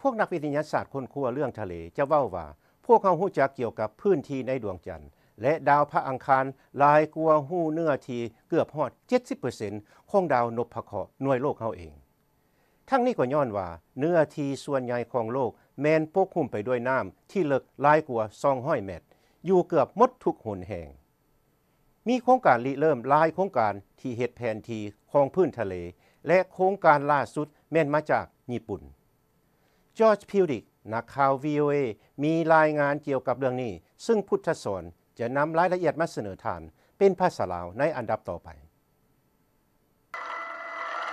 ພວກນັກວິທະຍາສາດຄົ້ນຄວ້າເລື່ອງທະເລຈະເວົ້າວ່າ ພວກເຮົາຮູ້ຈັກກ່ຽວກັບພື້ນທີ່ໃນດວງຈັນ ແລະ ດາວພະອັງຄານຫຼາຍກວ່າຮູ້ເນື້ອທີ່ເກືອບຮອດ ເຈັດສິບເປີເຊັນ ຂອງດາວນົບພະເຄາະໜ່ວຍໂລກເຮົາເອງ. ທັງນີ້ກໍຍ້ອນວ່າເນື້ອທີ່ສ່ວນໃຫຍ່ຂອງໂລກແມ່ນປົກຫຸ້ມໄປດ້ວຍນ້ຳທີ່ເລິກຫຼາຍກວ່າ ສອງຮ້ອຍແມັດ ຢູ່ເກືອບໝົດທຸກຫົນແຫ່ງ. ມີໂຄງການລິເລີ່ມຫຼາຍໂຄງການທີ່ເຮັດແຜນທີ່ຂອງພື້ນທະເລ ແລະ ໂຄງການລ່າສຸດແມ່ນມາຈາກຍີ່ປຸ່ນ. George Pudick ນັກຂ່າວ VOA ມີລາຍງານກ່ຽວກັບເລື່ອງນີ້ ຊຶ່ງພຸດທະສອນຈະນຳລາຍລະອຽດມາສະເໜີທ່ານເປັນພາສາລາວໃນອັນດັບຕໍ່ໄປ.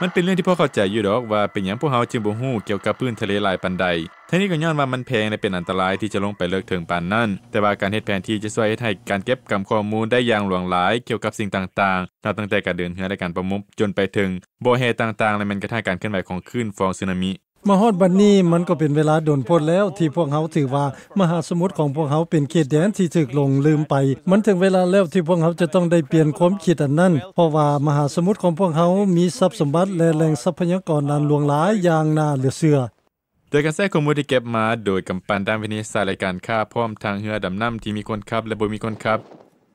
ມັນເປັນເລື່ອງທີ່ພໍເຂົ້າໃຈຢູ່ດອກວ່າເປັນຫຍັງພວກເຮົາຈຶ່ງບໍ່ຮູ້ກ່ຽວກັບພື້ນທະເລຫຼາຍປານໃດ. ທັງນີ້ກໍຍ້ອນວ່າມັນແພງ ແລະ ເປັນອັນຕະລາຍທີ່ຈະລົງໄປເລິກເຖິງປານນັ້ນ. ແຕ່ວ່າການເຮັດແຜນທີ່ຈະຊ່ວຍເຮັດໃຫ້ການເກັບກຳຂໍ້ມູນໄດ້ຢ່າງຫຼວງຫຼາຍກ່ຽວກັບສິ່ງຕ່າງໆ, ນັບຕັ້ງແຕ່ການເດີນເຮືອ ແລະ ການປະມົງ ຈົນໄປເຖິງບໍ່ແຮ່ຕ່າງໆ ແລະ ແມ່ນກະທັ່ງການເຄື່ອນໄຫວຂອງຄື້ນຟອງສຸນາມິ. ມາຮອດບັດນີ້ມັນກໍເປັນເວລາດົນໂພດແລ້ວທີ່ພວກເຮົາຖືວ່າມະຫາສະໝຸດຂອງພວກເຮົາເປັນເຂດແດນທີ່ຖືກຫຼົງລືມໄປ. ມັນເຖິງເວລາແລ້ວທີ່ພວກເຮົາຈະຕ້ອງໄດ້ປ່ຽນຄວາມຄິດອັນນັ້ນ, ເພາະວ່າມະຫາສະໝຸດຂອງພວກເຮົາມີຊັບສົມບັດ ແລະ ແຫຼ່ງຊັບພະຍາກອນອັນຫຼວງຫຼາຍຢ່າງໜ້າເຫຼືອເຊື່ອ. ໂດຍການໃຊ້ຂໍ້ມູນທີ່ເກັບມາໂດຍກຳປັ່ນດ້ານວິທະຍາສາດ ແລະ ການຄ້າ ພ້ອມທັງເຮືອດຳນ້ຳທີ່ມີຄົນຂັບ ແລະ ບໍ່ມີຄົນຂັບ,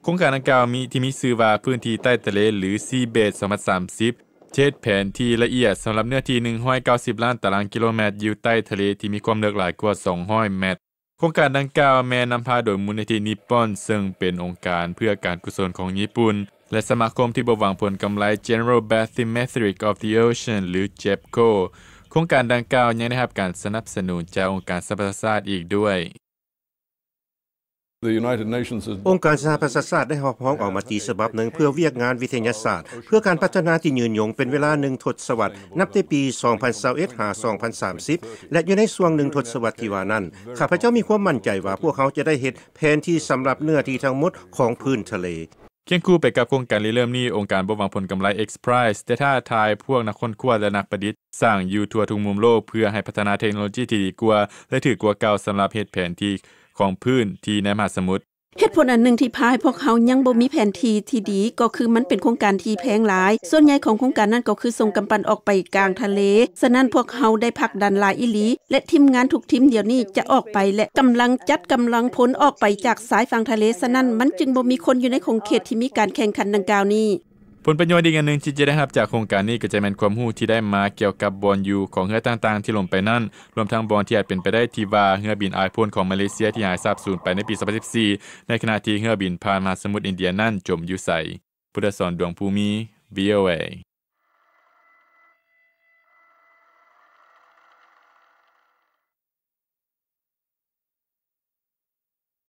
ໂຄງການດັ່ງກ່າວມີ ທີ່ມີຊື່ວ່າພື້ນທີ່ໃຕ້ທະເລ ຫຼື Seabed ສອງພັນສາມສິບ ຈະເຮັດແຜນທີ່ລະອຽດສຳລັບເນື້ອທີ່ ໜຶ່ງຮ້ອຍເກົ້າສິບລ້ານຕາລາງກິໂລແມັດ ຢູ່ໃຕ້ທະເລທີ່ມີຄວາມເລິກຫຼາຍກວ່າ ສອງຮ້ອຍແມັດ. ໂຄງການດັ່ງກ່າວແມ່ນນຳພາໂດຍມູນນິທິນິບປອນ ເຊິ່ງເປັນອົງການເພື່ອການກຸສົນຂອງຍີ່ປຸ່ນ ແລະ ສະມາຄົມທີ່ບໍ່ຫວັງຜົນກຳໄລ General Bathymethtric of the Ocean ຫຼື JEBCO. ໂຄງການດັ່ງກ່າວຍັງໄດ້ຮັບການສະໜັບສະໜູນຈາກອົງການສະຫະປະຊາຊາດອີກດ້ວຍ. The United Nations has ອົງການສະຫະປະຊາຊາດໄດ້ຮັບຮອງເອົາມະຕິສະບັບໜຶ່ງເພື່ອວຽກງານວິທະຍາສາດ ເພື່ອການພັດທະນາທີ່ຍືນຍົງເປັນເວລາໜຶ່ງທົດສະວັດ ນັບແຕ່ປີສອງພັນຊາວເອັດ ຫາ ສອງພັນສາມສິບ ແລະ ຢູ່ໃນຊ່ວງໜຶ່ງທົດສະວັດທີ່ວ່ານັ້ນ, ຂ້າພະເຈົ້າມີຄວາມໝັ້ນໃຈວ່າພວກເຮົາຈະໄດ້ເຮັດແຜນທີ່ສຳລັບເນື້ອທີ່ທັງໝົດຂອງພື້ນທະເລ. ຄຽງຄູ່ໄປກັບໂຄງການລິເລີ່ມນີ້, ອົງການບໍ່ຫວັງຜົນກຳໄລ X-Prize ໄດ້ທ້າທາຍພວກນັກຄົ້ນຄວ້າ ແລະ ນັກປະດິດ ສ້າງຢູ່ທົ່ວທຸກມຸມໂລກ ເພື່ອໃຫ້ພັດທະນາເທັກໂນໂລຢີທີ່ດີກວ່າ ແລະ ຖືກກວ່າເກົ່າ ສຳລັບເຮັດແຜນທີ່ຂອງພື້ນທີ່ໃນມະຫາສະໝຸດ. ເຫດຜົນອັນໜຶ່ງທີ່ພາໃຫ້ພວກເຮົາຍັງບໍ່ມີແຜນທີ່ທີ່ດີ ກໍຄືມັນເປັນໂຄງການທີ່ແພງຫຼາຍ. ສ່ວນໃຫຍ່ຂອງໂຄງການນັ້ນກໍຄືສົ່ງກຳປັ່ນອອກໄປກາງທະເລ. ສະນັ້ນ, ພວກເຮົາໄດ້ຜັກດັນຫຼາຍອີ່ຫຼີ ແລະ ທີມງານທຸກທີມດຽວນີ້ຈະອອກໄປ ແລະ ກຳລັງຈັດກຳລັງພົນອອກໄປຈາກຊາຍຝັ່ງທະເລ. ສະນັ້ນ, ມັນຈຶ່ງບໍ່ມີຄົນຢູ່ໃນຂົງເຂດທີ່ມີການແຂ່ງຂັນດັ່ງກ່າວນີ້. ຜົນປະໂຫຍດອີກອັນໜຶ່ງທີ່ຈະໄດ້ຮັບຈາກໂຄງການນີ້ ກໍຈະແມ່ນຄວາມຮູ້ທີ່ໄດ້ມາກ່ຽວກັບບ່ອນຢູ່ຂອງເຮືອຕ່າງໆທີ່ຫຼົງໄປນັ້ນ, ລວມທັງບ່ອນທີ່ອາດເປັນໄປໄດ້ທີ່ວ່າເຮືອບິນອາຍພົນຂອງມາເລເຊຍທີ່ຫາຍສາບສູນໄປໃນປີສອງພັນສິບສີ່ ໃນຂະນະທີ່ເຮືອບິນຜ່ານມະຫາສະໝຸດອິນເດຍນັ້ນຈົມຢູ່ໃສ. ພຸດທະສອນ ດວງພູມີ, VOA.